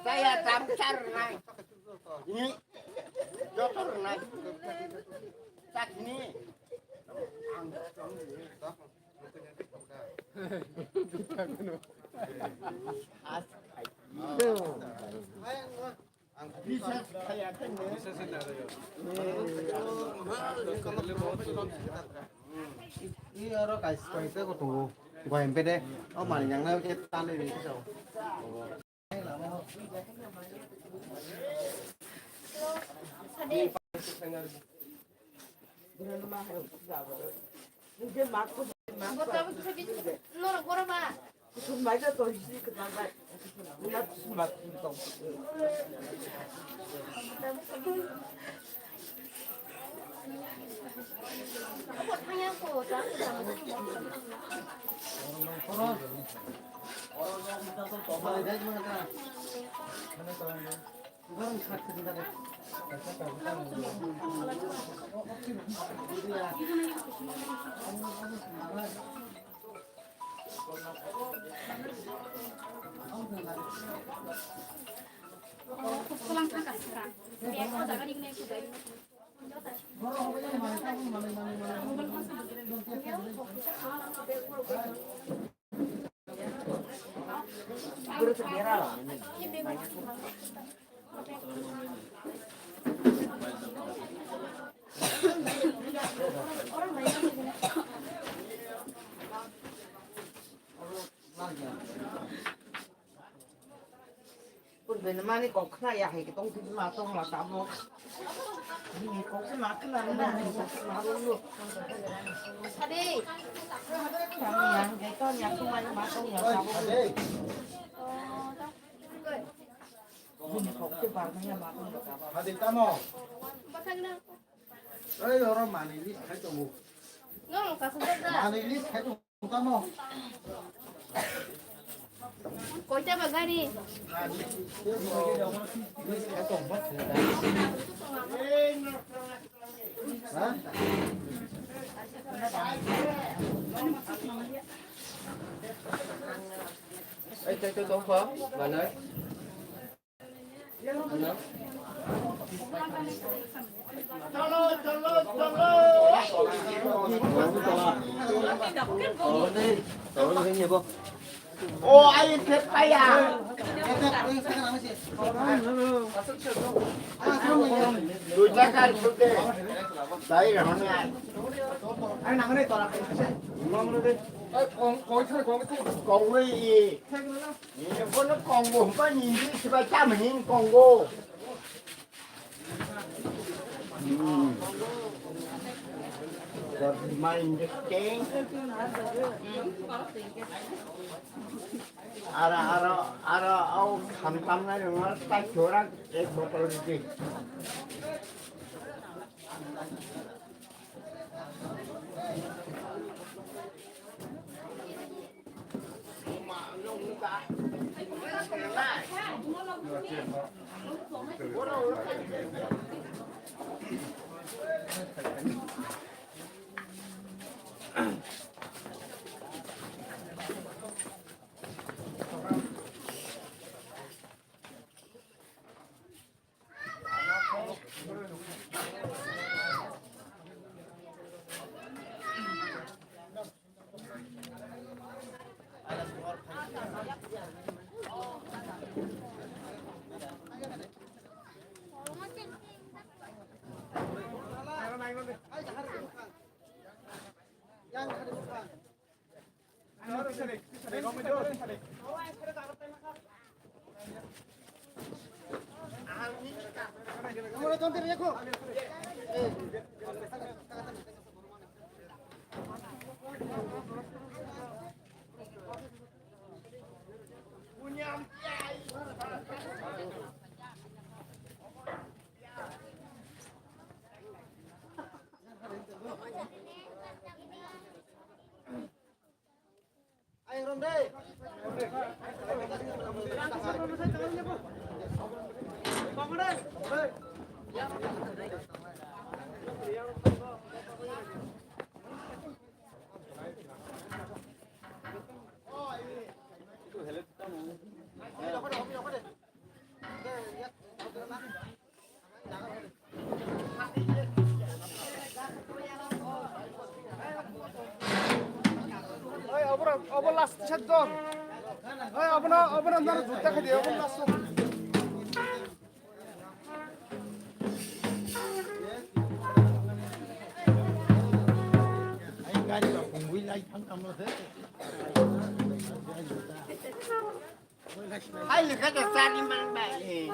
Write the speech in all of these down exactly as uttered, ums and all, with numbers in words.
Chaya cham char nai. Ni. Jotor nai. Chak ni. As. I oro kaisa kaisa ko tongo. Goyam pede. O mani yang na ke tani ri so. Pun bini mani kok khna ya hai tong tong ma tong ma tamo. Bini kok se ma khna na hai kok se ma ro lo. Ade. Yang dai ton yang tu mai ma tong ya tamo. Bini kok se bar ma ya ma tong ya tamo. Ade tamo. Ei, oro mani list khai tongo. Nong kasubok da. Mani list khai tongo tamo. Koita ba gari? List khai tongo. Ha? Ei, tei, tei, tongkho, manai. O, ai, phet paya. Duita kar sute. Dai rahone ai. Ai, nangre tora. Ai, kong, kong, kong, kong, kong, kong, Ini kono konggo, hempa nindi sibai tam hin konggo. Hmm. That mind thing. Ara, ara, ara, au khamtam na runga ta chora ek botol di. Sador. Oi, abono, abono nang juta khadi, abono last. Hai, lekha da sari man ba, eh.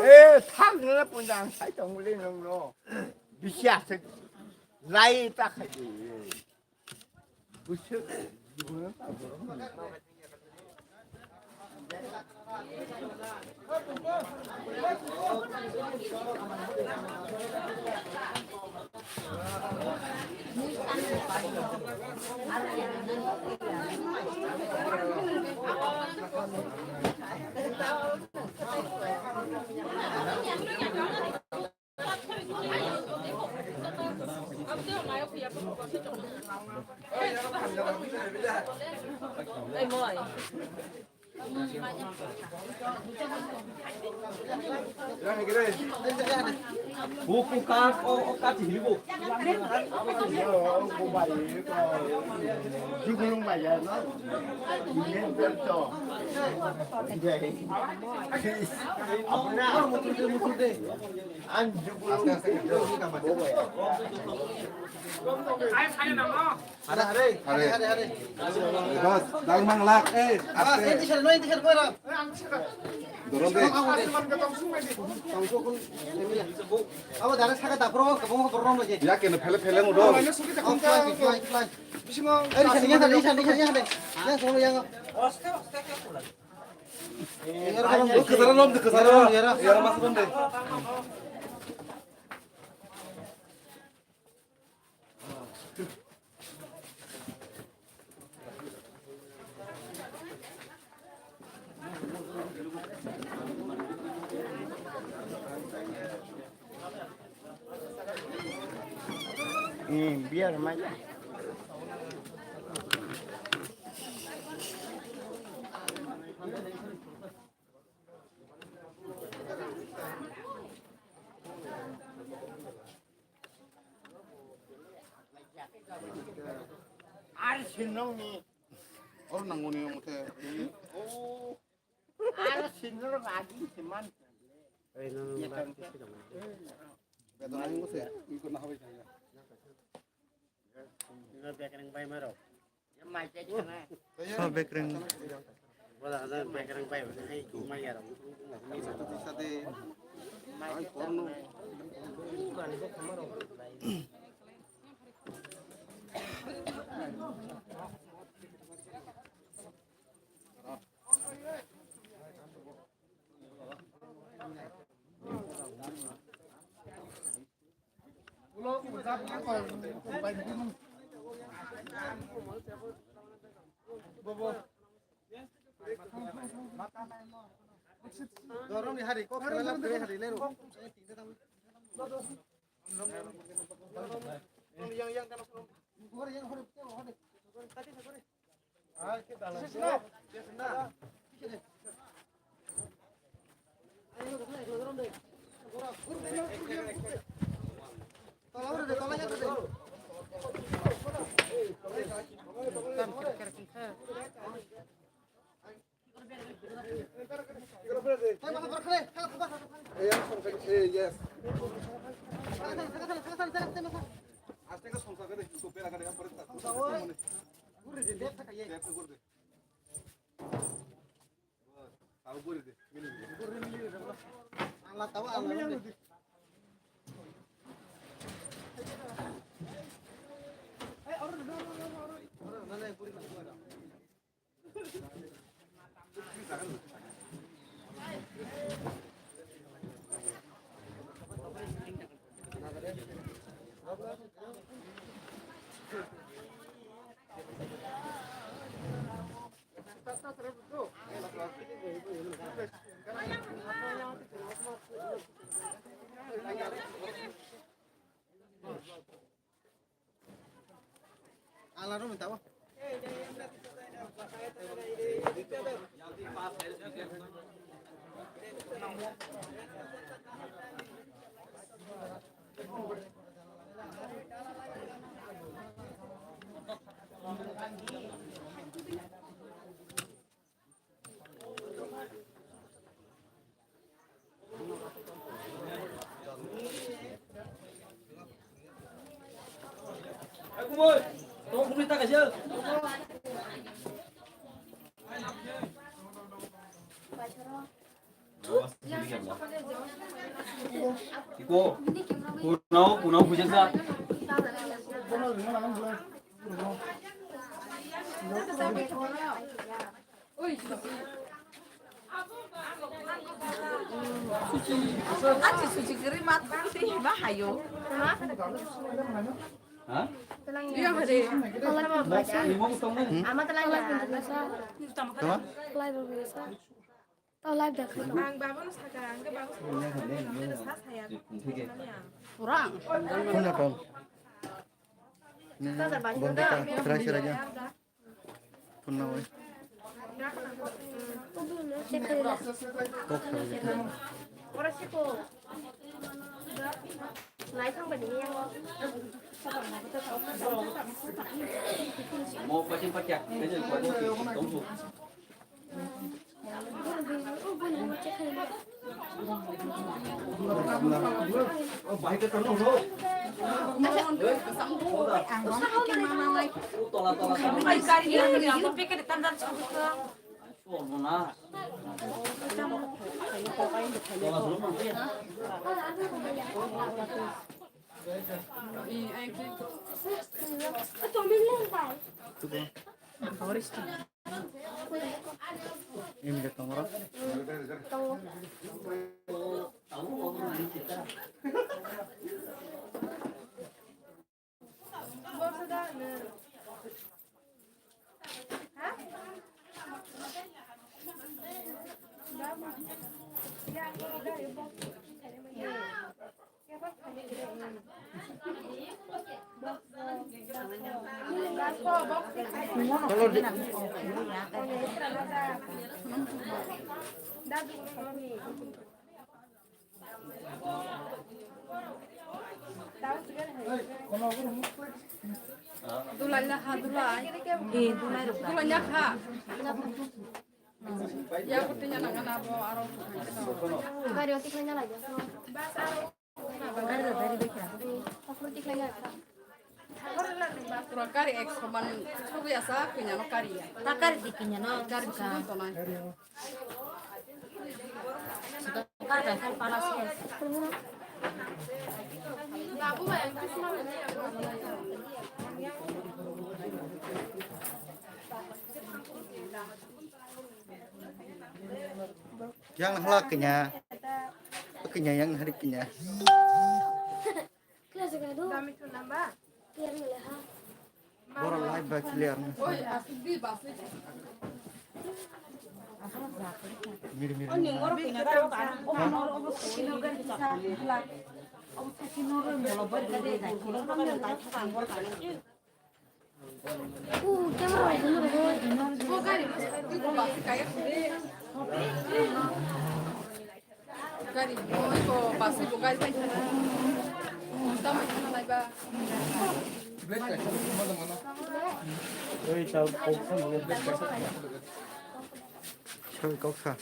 Eh, thang nila punjang sai tong le nong no. Bisi asik lai ta khai di. Busu. Buku kak, o, o, kati hilibu. Jugulung maya, no? Abu na. An jugulung. Hare, hare, hare, hare, hare. Bas, dal mang lak, eh, bas, aste. Inti sar, no, inti sar, koi ram. Doron de. Tong so kun, abo dara saka dapro, kabong ko doron lagi. Ya, kena phele phele mudo. Fly, fly, fly. Eh, ini sar, ini sar, ini sar, ini sar. Yang semua yang. Kesana rom, kesana. Ya, mas rom de. Hmm, biar maya. Ar sinong ni. Or nangoni ong te. Ar sinong agi seman. Ei, no, no, no, no. Beton ang mo se. Iko na hawi kaya. Ino bekereng bai maro. Bekereng. Wala ada bekereng bai, hai, mai yaro. Dorong ni hari, kok kena lap kere hari lero. Yang, yang, yang, yang. Ala room tabo. Iko, kunau, kunau bujasa. Oi. Achi suchi kiri mat kiri ba hayo. Ha? Iya, hari. Imo tong nai. Ama telang ya. Tama? Live biasa. Tau live dah. Ang babu nu saka, ang ke babu saka. Ada sa saya. Kurang. Puna tong. Bonta ka, try sira ja. Puna wai. Kok sira ja. Mo pachin pacha, kanya ko mo tong su. Imi de tongo. Dulai na ha, dulai. Eh, dulai rok. Dulai na ha. Ya, kutu ya, nang, nang, bo, aro. Gari oti kanya lagi. Gari dah dari bekra. Pura kari ek soman sugu ya sa, kunya no kari ya. Ta kari di kunya no. Kari sugu to nai. Kari dah kan panas ya. Yang halak kenya. Kenya yang hari kenya. Borok live ba clear. Miri miri. Gari, oi ko bus ko gari pai thana. Tamo thana lai ba. Oi, tao kok sa mo. Soi kok sa.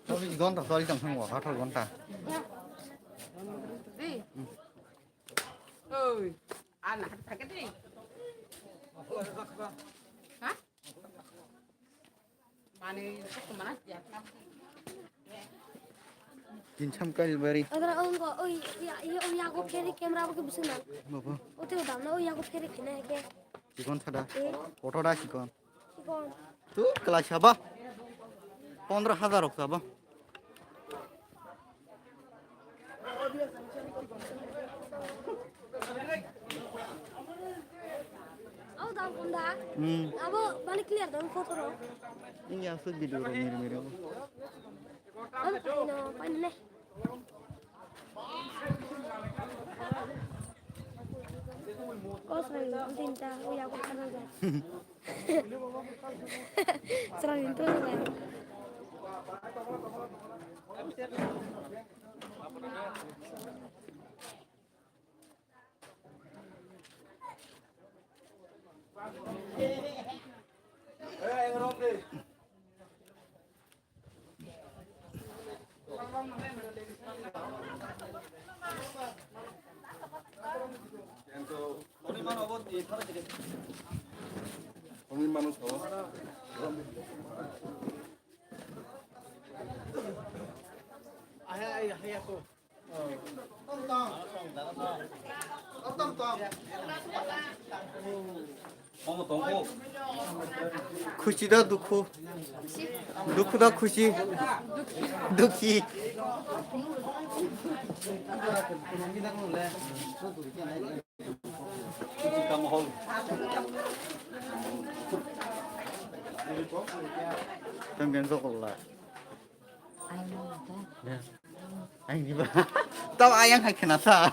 Cholish ghonta, cholish ghonta, atharo ghonta. Oi, ana, thake de. Ha? Mane, mana ya. Kinsam kalbari. Adra ongo, oi, ya, ya, oi, yago pheri camera bo ke busu na. Baba. Ote dam na, oi, yago pheri khina ke. Chikon sada. Eh. Photo da chikon. Chikon. Tu kelas saba. Pondro hazar rok saba. Au dam kunda. Hmm. Abo bani clear dam photo ro. Ini asli video ro miri miri. Am paino, paino ne. Kosai, tinta, uya ko kana ja. Serang itu ya. Khushi da dukhu? Dukhu da khushi? Dukhi. Tong gen sok la. Aini ba. Tau ayang hai khna sa.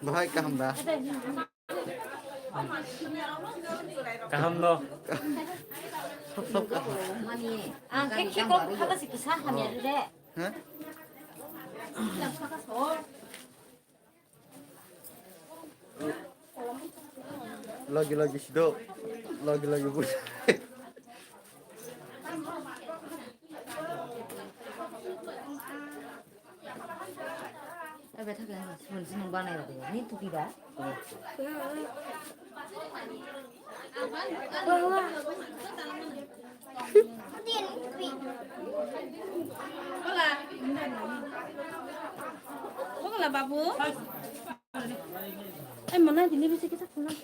Bahai kaham da? Kaham no. Sob sob kaham. Ang khe khe kok khata si kisa hamya re. Ha? Lagi lagi sido. Lagi lagi bus. Ebe thake ani sumon sinong banai rok ni tupi ba. Hola babu. Ay mana dini bisa kita pulang.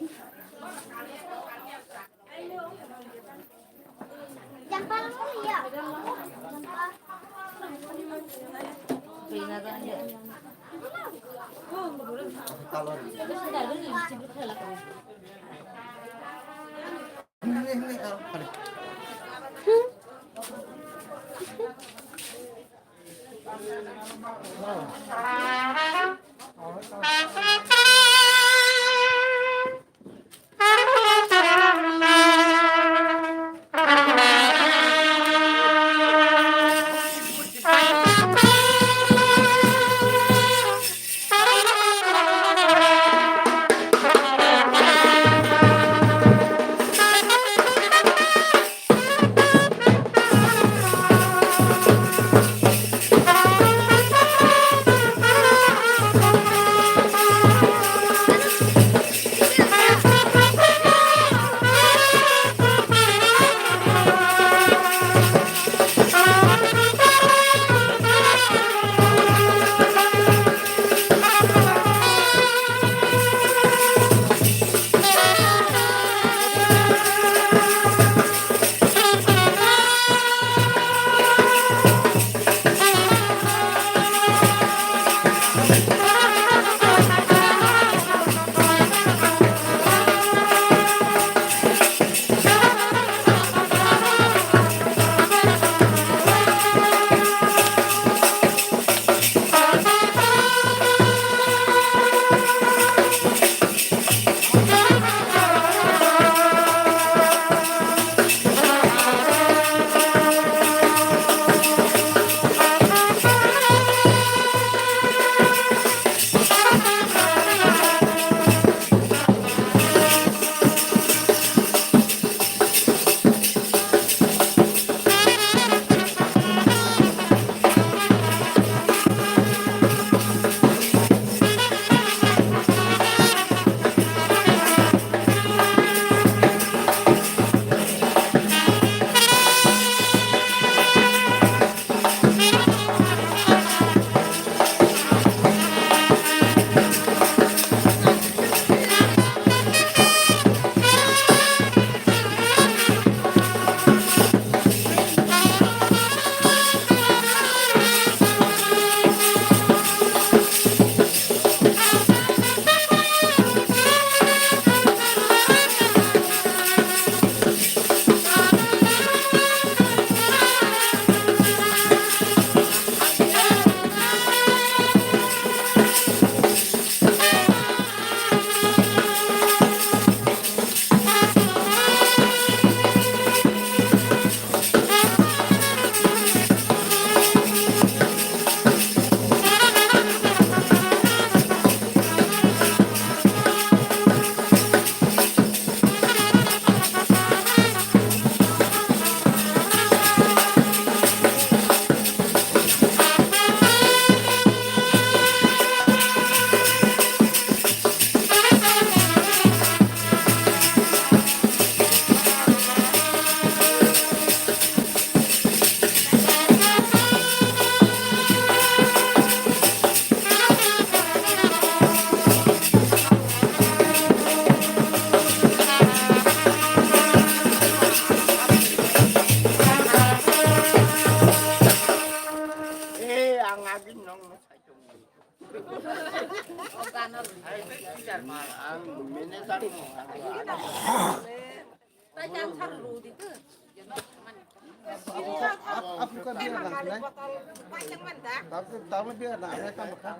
Afrika biar nak nai. Tapi tapi biar nak nai tambah kan.